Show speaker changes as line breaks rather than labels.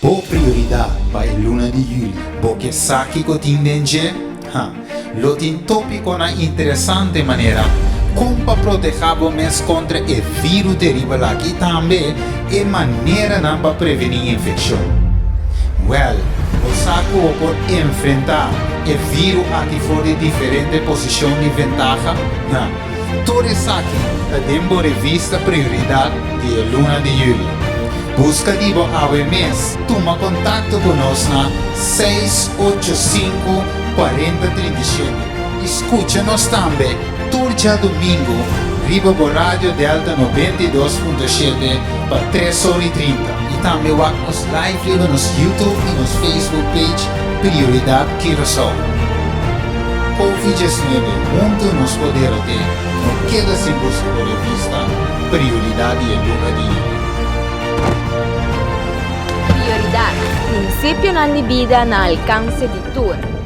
Bo Prioridat pa e luna di yüli. Bo ke sa kiko tin den dje? Ha! Lo tin tópikonan interesante manera kon pa protehá bo mes kontra e vírus teribel aki i tambe e maneranan pa prevení infekshon. Wèl, bo sa ku bo por enfrentá e vírus aki for di diferente posishon di ventaha? Ha! Tur esaki ta den bo revista Prioridat di e luna di yüli. Buska di bo awe mes. Tuma kontakto ku nos na 685 40 37 i skucha nos tambe tur djadumingu riba bo Radio Delta 92.7 pa 3 or i 30 i tambe wak nos live riba nos YouTube i nos Facebook page Prioridat Curaçao. Covid 19, huntu nos por derot'é. No keda sin buska bo revista Prioridat di e luna di yüli.
Prioridat, prinsipionan di bida na alkanse di tur.